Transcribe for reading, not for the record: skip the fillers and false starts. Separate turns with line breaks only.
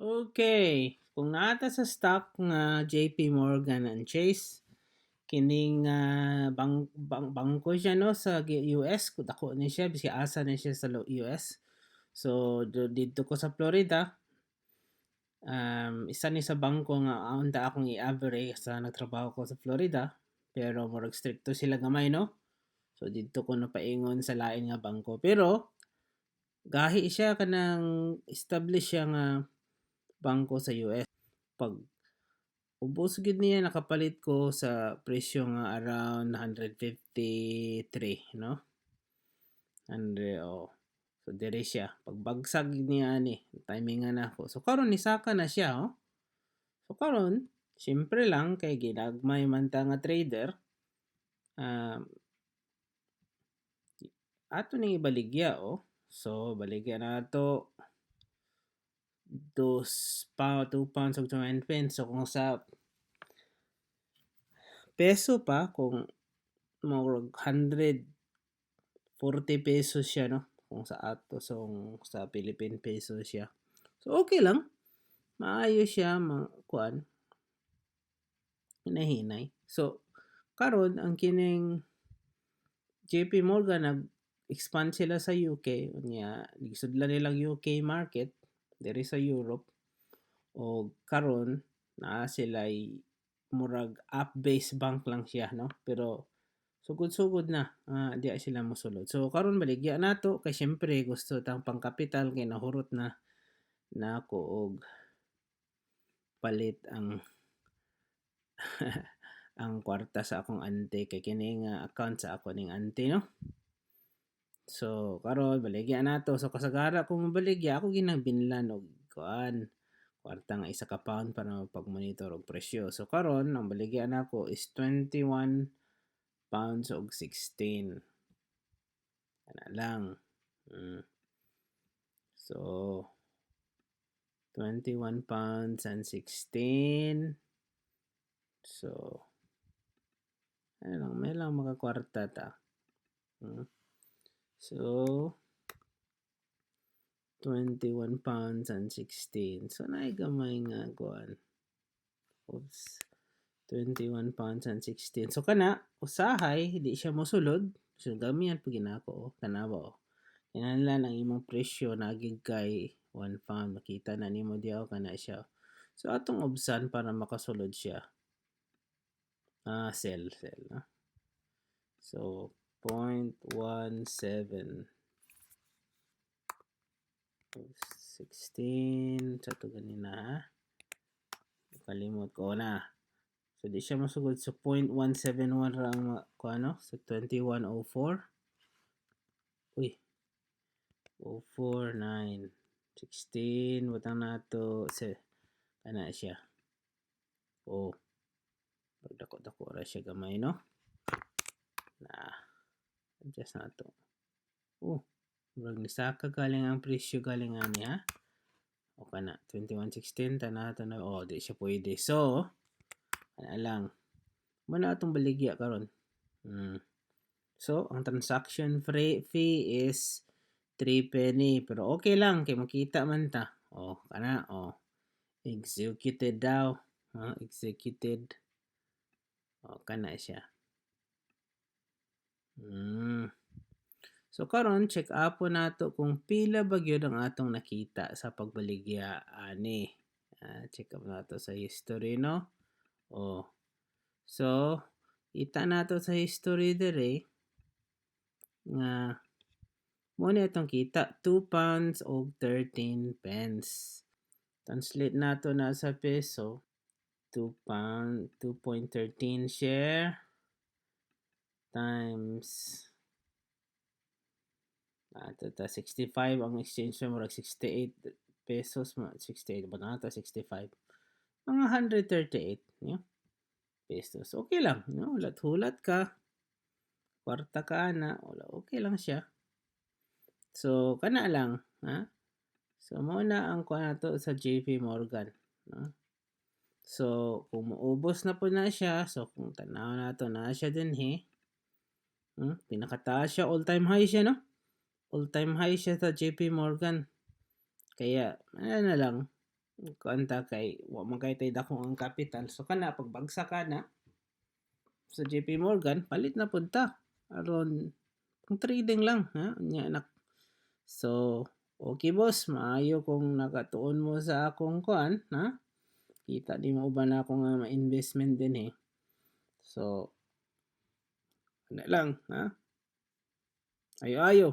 Okay, kung naa ta sa stock nga JP Morgan and Chase, kining bangko siya, no, sa US, dako ni siya biski asa ni siya sa US. So didto ko sa Florida, isa ni sa bangko nga unta akong i-average sa nagtrabaho ko sa Florida, pero murag strikto sila gamay, no. So didto ko napaingon sa lain nga bangko, pero gahi siya, kanang establish siya nga bangko sa US. Pag ubos gyud niya, nakapalit ko sa presyo nga around 153, no? Andre, oh. So dire siya. Pagbagsak niya ani, timingan nako. So karon nisaka na siya, oh. So karon, siyempre lang kay ginagmay man ta nga trader, ato ning ibaligya, oh. So baligya nato 2 pound, 2 pounds ug 20 pence. So kung sa peso pa, kung murag 140 pesos siya, no? Kung sa ato, so sa Philippine peso siya. So okay lang. Maayo siya ma kuan. Hinahinay. So karon ang kining JP Morgan, nag-expand sila sa UK unya gisudlan nilang UK market diri sa Europe, o karon naa sila murag app-based bank lang siya, no, pero sugod-sugod na diya sila mosulod. So karon baligya nato kay syempre gusto tang pangkapital kay nahurot na nako og palit ang kwarta sa akong auntie kay kini nga account sa ako ning auntie, no. So karon baligya nato. So kasagara kung mobaligya ako ginang binlan og kuan, kwarta nga 1 ka pound para pag-monitor og presyo. So karon ang baligya nako is 21 pounds og 16. Ana lang. So 21 pounds and 16. So ano lang, may lang makakwarta ta. So 21 pounds and 16. So naay gamay nga kuan. Oops. 21 pounds and 16. So kana usahay di siya mosulod. So gamihan pud ginako, oh. Tanawa, oh. Kinahanglan ang imong presyo nagig kay 1 pound. Makita na nimo diha, oh, kana siya. So atong obsan para makasulod siya. Ah, sell, sell, no? So 0.17 16 sa to ganina, ha. Kalimot ko na. So di siya masugod sa 0.171 ra ang ko ano, sa 2104. Uy. 049 16 butang nato sa kana siya. Oh. Pagdako-dako ra siya gamay, no. Na adjust nato. Oh, murag nisaka galing ang presyo galing ani, ha. O kana 21.16 tanaw na, oh, di siya pwede. So ana lang. Mo na atong baligya karon. So ang transaction fee is 3 penny, pero okay lang kay makita man ta. Oh, kana, oh. Executed daw. Oh, executed. Oh, kana siya. So karon check up po nato kung pila ba gyud ang atong nakita sa pagbaligya ani. Check up nato sa history, no. Oh. So kita nato sa history dire nga mo ni atong kita, 2 pounds og 13 pence. Translate nato na sa peso, 2 pound 2.13 share times ta 65 ang exchange rate, murag 68 pesos, 68 ba na 65, mga 138, yeah, pesos. Okay lang, no? Hulat-hulat ka, kwarta ka na, wala, okay lang siya. So kana lang, ha. So mao na ang kuan nato sa JP Morgan, no? So kung muubos na po na siya, so kung tanaw nato na siya dinhi, pinakataas siya, all time high siya, no? All time high siya sa JP Morgan. Kaya, ano na lang. Kuan ta kay wa man kay tay dako ang capital. So kana pagbagsak ka na sa JP Morgan, palit na pud ta aron pang trading lang, ha, unya anak. So okay boss, maayo kung nakatuon mo sa akong kuan, ha? Kita nimo uban ako nga ma-investment din eh. So ana lang, ha? Ayo ayo.